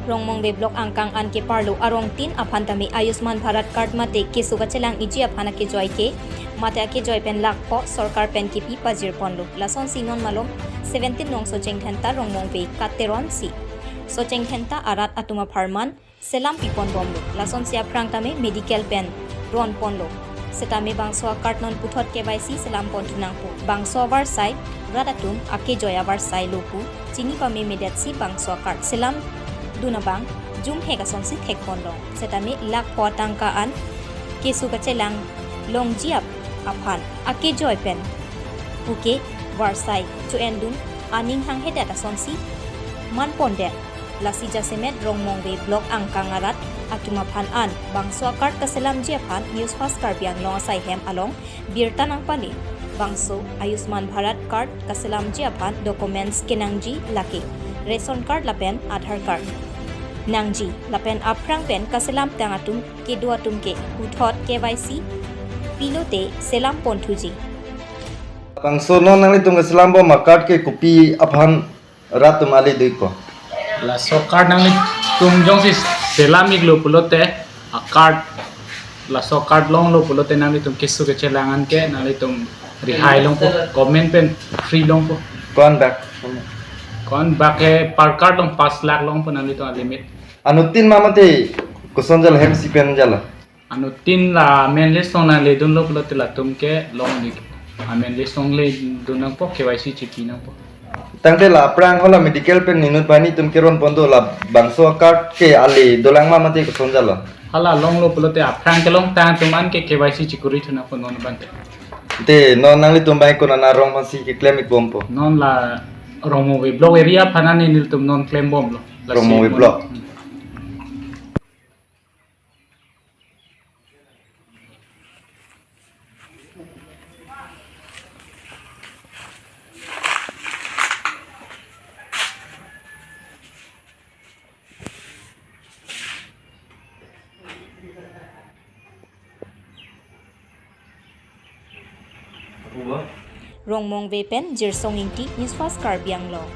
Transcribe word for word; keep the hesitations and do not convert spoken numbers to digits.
Rongmongve Block angkang an keparlo arong tin aphan tame Ayushman Bharat card mate keso kachelang iji aphan akejoi ke mate akejoi pen lakh pho sorkar pen kepi pajir ponlo. Lasonsi non malom seventeen nong Socheng Dhenta Rongmongve Kat Teron si Socheng Dhenta arat atum apharman selam pipon bomlo. Lasonsi aphrang tame medical pen ron ponlo. Setame bangso a-card non puthot K Y C selam pon thu nangpo. Bangso avarsai rat atum akejoi avarsai lo pu chini pame medet si bangso a-card selam dun abang jumhek asonsi thek ponlong. Setame lakh pho atangka an keso kachelang longji ap- aphan akejoi pen puke varsai cho-en dun aning hanghedet asonsi man pondet. Lasi jasemet Rongmongve Block angkang arat atum aphan an bangso a-card kaselamji aphan News Fast Karbi Anglong asai hem along birta nangpale. Bangso Ayushman Bharat card kaselamji aphan documents kenangji lake ration card lapen Aadhaar card nangji lapen aphrang pen kaselamtang atum kedo atum ke puthot K Y C pilote selam pon thuji. Bangso non nanglitum keselam bom a-card ke kopi aphan rat atum ale do-ikpo? Laso card nanglitum jongsi selam iklo pulote a-card, laso card longlo pulote nanglitum keso kachelang an ke nanglitum rihai longpo, government pen free longpo. Ko-an bak? Ko-an bak ke per card along pas lakh longpo nanglitum a-limit. Anuttin ma mate koson jalo, hem si pen jalo? Anuttin la amen list along nangle dunlo pulote latum ke long dik. Amen list along le dun nangpo, K Y C chipi nangpo. Tangte la aphrang hala medical pen inut banghini atum keron pon do, labangso a-card ke ale dolang ma mate koson jalo? Hala longlo pulote aphrang kelongtang atum an ke K Y C chikuri thu nangpo non abang ke. Te non nanglitum banghini konat arong aphansi keklem ik bompo? Non la Rongmongve Block area aphan an nelitum non klem bomlo. Lasi Rongmongve mon- Block. Hmm. Rongmongve pen Jirsong Ingti, News Fast Karbi Anglong.